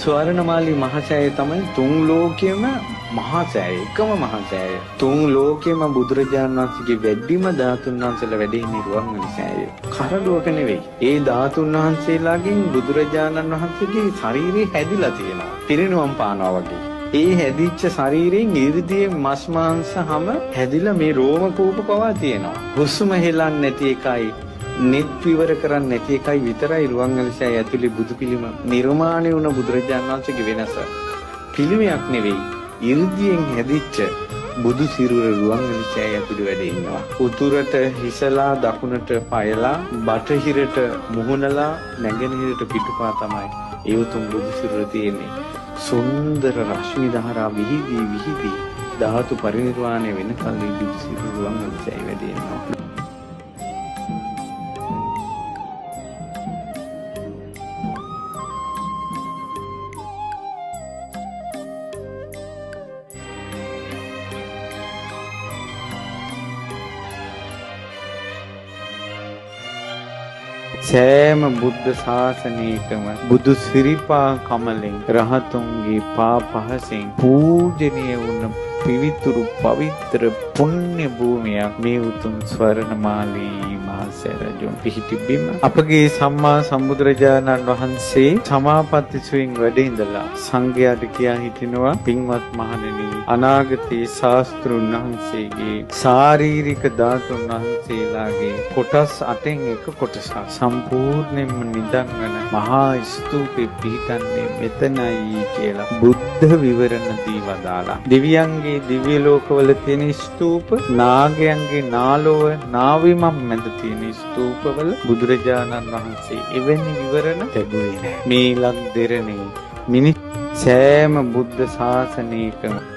ස්වර්ණමාලි මහසෑය තමයි තුන් ලෝකෙම මහසෑය, එකම මහසෑය. තුන් ලෝකෙම බුදුරජාණන් වහන්සේගේ වැඩිම ධාතුන් වහන්සේලා වැඩ ඉන්නේ රුවන්වැලි සෑය. කරඩුවක නෙවෙයි. ඒ ධාතුන් වහන්සේලාගෙන් බුදුරජාණන් වහන්සේගේ ශරීරය හැදිලා තියෙනවා. පිරිනුවම් පානවා වගේ. ඒ හැදිච්ච ශරීරයෙන් 이르දියේ මස් මාංශ හැම හැදිලා මේ රෝම කූප පවා තියෙනවා. හුස්ම හෙලන්නේ නැති එකයි, නෙත් විවර කරන්නේ නැති එකයි විතරයි රුවන්වැලි සෑය ඇතුලේ බුදු පිළිම නිර්මාණය වුණ බුදුරජාණන් වහන්සේගේ වෙනස. පිළිමයක් නෙවෙයි, 이르දියෙන් හැදිච්ච බුදු සිරුර රුවන්වැලි සෑය ඇතුලේ වැඩ ඉන්නවා. උතුරට හිසලා, දකුණට පයලා, බටහිරට මුහුණලා, නැගෙනහිරට පිටුපා තමයි ඒ උතුම් බුදු සිරුර තියෙන්නේ. සුන්දර රශ්මි ධාරා විහිදී විහිදී ධාතු පරිනිර්වාණය වෙනකල් මේ බුදු සිරුර රුවන්වැලි සෑය වැඩ ඉන්නවා. සෑම බුද්ධ ශාසනයකම බුදු සිරිපා කමලෙන් රහතුන්ගේ පා පහසෙන් පූජනීය වුණ පිවිතුරු පවිත්‍ර පුණ්‍ය භූමියක් මේ උතුම් ස්වර්ණමාලී මහසෑය රජුන් පිහිටි බිම. අපගේ සම්මා සම්බුදුරජාණන් වහන්සේ සමාපatti සුවෙන් වැඩ ඉඳලා සංඝයාට කියා හිටිනවා, පින්වත් මහණෙනි, අනාගතයේ ශාස්ත්‍රුන් වහන්සේගේ ශාරීරික ධාතුන් වහන්සේලාගේ කොටස් 8න් එක කොටසක් සම්පූර්ණයෙන්ම නිදන් වන මහා ස්තූපේ පිහිටන්නේ මෙතනයි කියලා බුද්ධ විවරණ දී වදාලා. දෙවියන්ගේ දිව්‍ය ලෝකවල තියෙන ස්තූප, නාගයන්ගේ නාලොව නාවිමම් මැද තියෙන ස්තූපවල බුදුරජාණන් වහන්සේ එවැනි විවරණ ලැබුවේ නෑ. මේ ලක් දෙරණේ මිනිස් සෑම බුද්ධ ශාසනයකම